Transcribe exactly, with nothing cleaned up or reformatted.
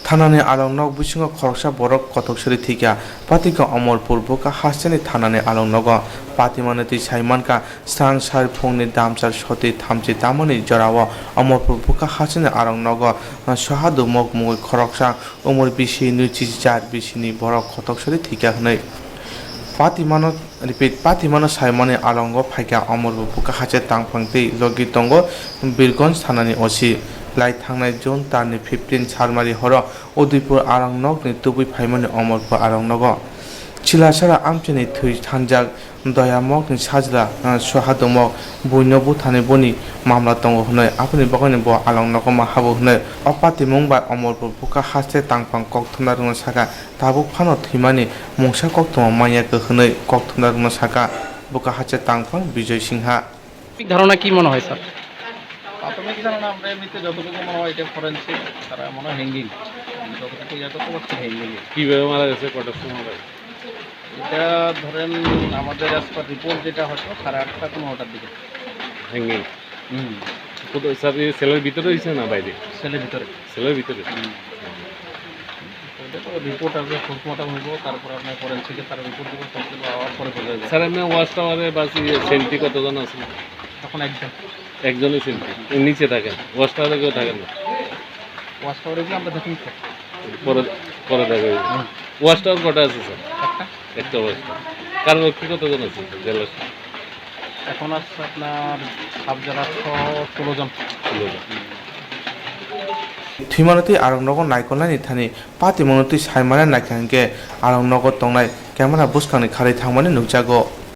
Thanani along nok bisingo khoroksa borok kothok sari thwikha. Patikha Omorpur bwkha hasteni thanani along nogo. Patimani twi saimankha, srang sar phungni damchar soti thamchi tamani jorao Omorpur bwkha hasteni along nogo Sohadu Mok mungwi khoroksa umor bisi nwi chichar bisini borok kothok sari thwikha hwnwi. Patimano, repeat, Patimano saimani alongo phaikha Omorpur bwkha haste tangphang tei logi tongo Birgonj thanani O C. Lai thangnai June tarni fifteen Salmari horo Udaipur arong nokni tubui phaimani Omorpur arong nogo. Chilasara amchaini thwi thanjak Doya Mokni sajla, ah, Sohadu Mok buino buthani boni mamla tongo hwnwi, aboni bagwino bo along nogo ma habo hwnwi o patimung bai Omorpur bwkha haste tangphang kokthumna rwngno sakha. Tabuk phano thwimani mungsa koktwma manya khe hwnwi kokthumna rwngno sakha bwkha haste tangphang Bijoy Singha. প্রাথমিক ধারণা কি মনে হয়, স্যার? প্রাথমিক ধারণা আমরা এমনিতে যতটুকু মনে হয় এটা ফরেন্সিক, তারা মনে হয় হ্যাঙ্গিং, যতটুকু ইয়ে করতে পারছি হ্যাঙ্গিং। কিভাবে মারা গেছে, কটার সময় মারা গেছে? এটা ধরেন আমাদের অ্যাজ পার রিপোর্ট যেটা হয়তো সাড়ে আটটা পনেরোটার দিকে। হ্যাঙ্গিং। হুম। কোথায়, স্যার, এই সেলের ভিতরে হয়েছে না বাইরে? সেলের ভিতরে। সেলের ভিতরে? হুম। ওটা তো রিপোর্ট আসবে, পোস্টমর্টম হইব, তারপর আপনার ফরেন্সিকে তারা রিপোর্ট দিবে, সব কিছু হওয়ার পরে বোঝা যাবে। স্যার, এমনি ওয়াচ টাওয়ারে বা ইয়ে সেন্ট্রি কতজন আছে? এখন একজন। একজনই সেন্ট্রি? নিচে থাকেন? ওয়াচ টাওয়ারে কেউ থাকেন না? ওয়াচ টাওয়ারে গিয়ে আমরা দেখুন, স্যার। পরে, পরে দেখা হইব। হুম। ওয়াচ টাওয়ার কটা আছে, স্যার? একটা। একটা ওয়াচ টাওয়ার। কারো রক্ষী কতজন আছে জেলার? এখন আছে আপনার হাফজার আটশো ষোলো জন। ষোলো জন। Thwimano tei arong nogo naikolnani thani patimungno twi saimana naikha hinkhe arong nogo tongnai camera bwskangni kharwi thangmani nukjago.